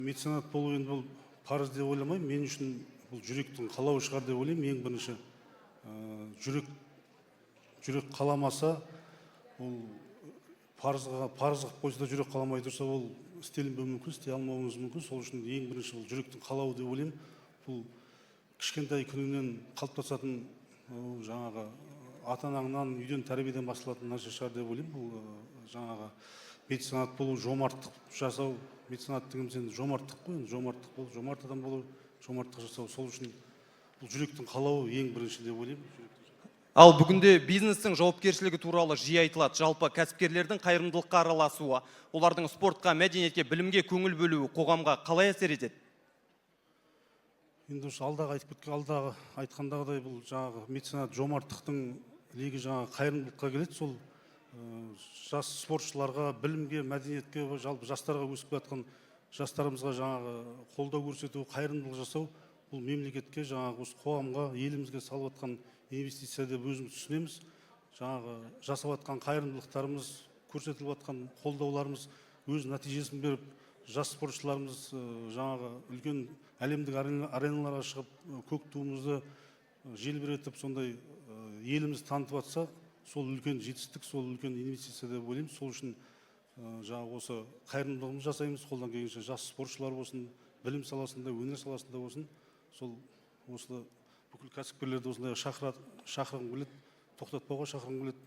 Меценат болу енді бұл парыз деп ойламаймын. Мен үшін бұл жүректің қалауы шығар деп ойлаймын. Ең бірінші жүрек қаламаса, ол парызға, парыз қылып қойса да, жүрек қаламай тұрса, ол істелінбеуі мүмкін, істей алмауыңыз мүмкін. Сол үшін ең бірінші бұл жүректің қалауы деп ойлаймын. Бұл кішкентай күніңнен қалыптасатын, ол жаңағы ата анаңнан, үйден, тәрбиеден басталатын нәрсе шығар деп ойлаймын. Бұл жаңағы меценат болу, жомарттық жасау. Меценат дегеніміз енді жомарттық қой енді. Жомарттық болу, жомарт адам болу, жомарттық жасау. Сол үшін бұл жүректің қалауы ең бірінші деп ойлаймын. Ал бүгінде бизнестің жауапкершілігі туралы жиі айтылады. Жалпы, кәсіпкерлердің қайырымдылыққа араласуы, олардың спортқа, мәдениетке, білімге көңіл бөлуі қоғамға қалай әсер етеді? Енді осы алдағы айтып кеткен, алдағы айтқандағыдай, бұл жаңағы меценат, жомарттықтың легі жаңағы қайырымдылыққа келеді. Сол жас спортшыларға, білімге, мәдениетке, жалпы жастарға, өсіп келе жатқан жастарымызға жаңағы қолдау көрсету, қайырымдылық жасау, бұл мемлекетке, жаңағы осы қоғамға, елімізге салып жатқан инвестиция деп өзіміз түсінеміз. Жаңағы жасап жатқан қайырымдылықтарымыз, көрсетіліп жатқан қолдауларымыз өз нәтижесін беріп, жас спортшыларымыз жаңағы үлкен әлемдік ареналарға шығып, көк туымызды желбіретіп, сондай елімізді танытып жатса, сол үлкен жетістік, сол үлкен инвестиция деп ойлаймын. Сол үшін жаңағы осы қайырымдылығымызды жасаймыз қолдан келгенше. Жас спортшылар болсын, білім саласында, өнер саласында болсын, сол осы бүкіл кәсіпкерлерді осындай шақырғым келеді, тоқтатпауға шақырғым келеді.